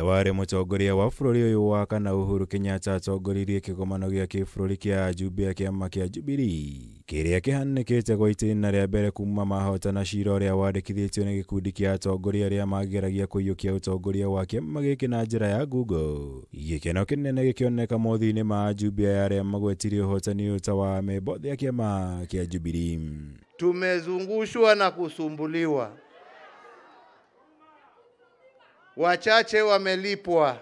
Ũrĩa warĩ mũtongoria wa bũrũri ũyũ wa kana Uhuru Kenyatta atongoririe kĩgomano gĩa kĩbũrũri kĩa ajumbe a kĩama kĩa Jubilee kĩrĩa kĩhanĩkĩte gwa itĩna rĩa mbere kuma mahotana cira ũrĩa wandĩkithĩtio nĩ gĩkundi kĩa atongoria arĩa mageragia kũiyũkia ũtongoria wa kĩama gĩkĩ na njĩra ya ngungo. Gĩkeno kĩnene gĩkĩoneka mothiũ-inĩ ma ajumbe aya arĩa magwetire ũhotani ũyũ ta wa amemba othe a kĩama kĩa Jubilee. Tumezungushwa na kusumbuliwa, wachache wamelipwa,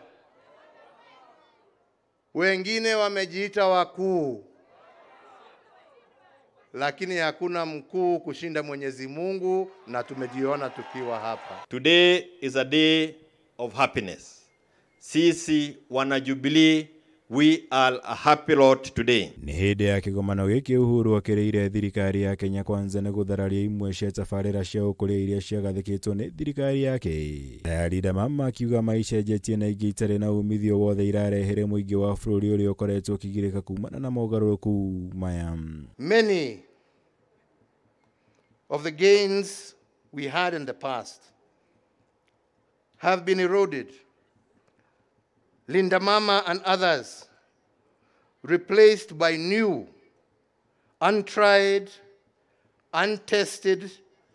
wengine wamejiita wakuu, lakini hakuna mkuu kushinda Mwenyezi Mungu, na tumejiona tukiwa hapa. Today is a day of happiness. Sisi wana Jubilee, we are a happy lot today. Nĩ hĩndĩ ya kĩgomano gĩkĩ Uhuru akĩrĩire thirikari ya Kenya Kwanza nĩ gũthararia imwe cia tabarĩra cia ũkũria iria ciagathĩkĩtwo nĩ thirikari yake. Tayari Mama akiuga maicenjetie na ingĩ itarĩ na umithio wothe irarehere mũingĩ wa bũrũri ũrĩa ũkoretwo ũkĩgirĩka kumana na mogarũrũku maya. Many of the gains we had in the past have been eroded. Linda Mama and others replaced by new, untried, untested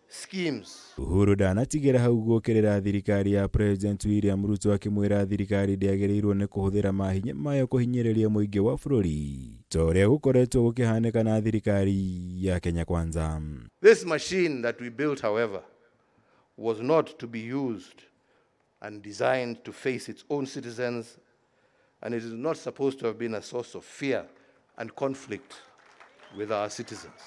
schemes. Uhuru ndanatigĩra hau gũkĩrĩra thirikari ya President William Ruto akĩmwĩra thirikari ndĩagĩrĩirwo nĩ kũhũthĩra mahinya mayo kũhinyĩrĩria mũingĩ wa bũrũri ta ũrĩa gũkoretwo gũkĩhanĩka na thirikari ya Kenya Kwanza. This machine that we built, however, was not to be used and designed to face its own citizens, and it is not supposed to have been a source of fear and conflict with our citizens.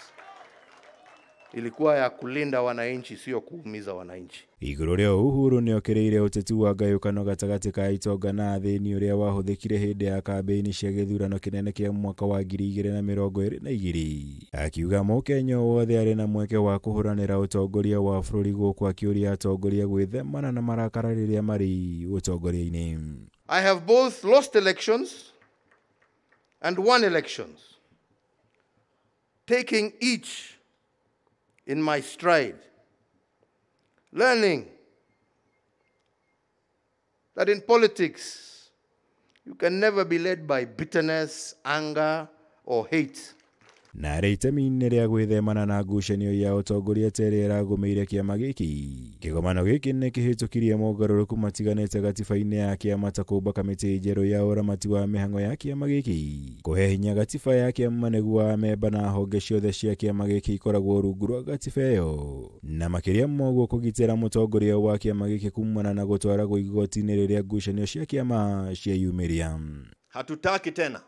Ilikuwa ya kulinda wananchi, sio kuumiza wananchi. Igũrũ rĩa Uhuru nĩokĩrĩire ũteti wa ngayũkano gatagatĩ ka itonga na athĩni ũrĩa wahũthĩkire hĩndĩ ya kambĩini cia gĩthurano kĩnene kĩa mwaka wa 2022, akiuga mũkenya o wothe arĩ na mweke wa kũhũranĩra ũtongoria wa bũrũri gũkũ akĩũria atongoria gwĩthemana na marakara rĩrĩa marĩ ũtongoria-inĩ. I have both lost elections and won elections, taking each in my stride, learning that in politics you can never be led by bitterness, anger, or hate. Na arĩ itemi-inĩ rĩa gwĩthemana na ngucanio ya ũtongoria ta ĩrĩa ĩragũmĩire kĩama gĩkĩ. Kĩgomano gĩkĩ nĩ kĩhĩtũkirie mogarũrũku matiganĩte gatiba-inĩ ya kĩama ta kũmba kamĩtĩ njerũ ya ũramati wa mĩhang'o ya kĩama gĩkĩ, kũhe hinya gatiba ya kĩama nĩguo amemba na honge ciothe cia kĩama gĩkĩ ikoragwo rungu rwa gatiba ĩyo, na makĩria ma ũguo kũgitĩra mũtongoria wa kĩama gĩkĩ kumana na gũtwaragwo igoti-inĩ rĩrĩa ngucanio cia kĩama cieyumĩria. Hatutaki tena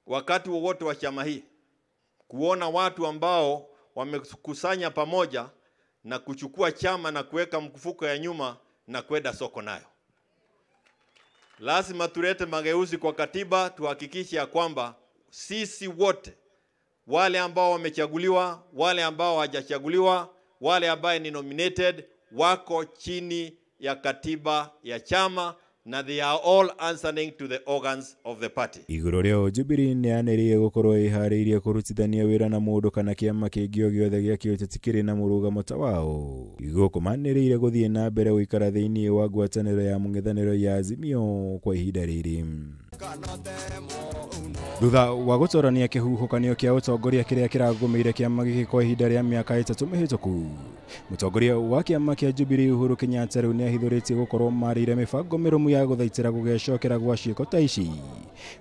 wakati wowote wa chama hii kuona watu ambao wamekusanya pamoja na kuchukua chama na kuweka mfuko ya nyuma na kwenda soko nayo. Lazima tulete mageuzi kwa katiba, tuhakikishe ya kwamba sisi wote, wale ambao wamechaguliwa, wale ambao hawajachaguliwa, wale ambao ni nominated, wako chini ya katiba ya chama na they are all answering to the organs of the party. Igũrũ rĩa Jubilee nĩ yanĩrĩire gũkorwo ĩharĩirie kũrutithania wĩra na mũndũ kana kĩama kĩngĩ o gĩothe gĩa kĩũteti kĩrĩ na mũrũgamo ta wao. Gũkũ manĩrĩire gũthiĩ na mbere gũikara thĩinĩ wa ngwatanĩro ya mũng'ethanĩro ya Azimio kwa ihinda rĩrĩ. Thutha wa gũtorania kĩhuhũkanio kĩa ũtongoria kĩrĩa kĩragũmĩire kĩama gĩkĩ kwa ihinda rĩa mĩaka 3 mĩhĩtũku, mũtongoria wa kĩama kĩa Jubilee Uhuru Kenyatta rĩu nĩahithũrĩtie gũkorwo marĩire mĩbango mĩrũmu ya gũthaitĩra gũgecokera gwa ciĩko ta ici.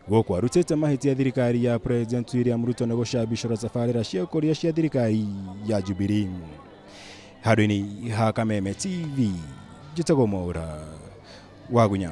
Gũkũ arutĩte mahĩtia thirikari ya President William Ruto nĩ gũcabicũra tabarĩra cia ũkũria cia thirikari ya Jubilee. Handũ-inĩ ha Kameme TV, njĩtagwo Mwaũra Wagunya.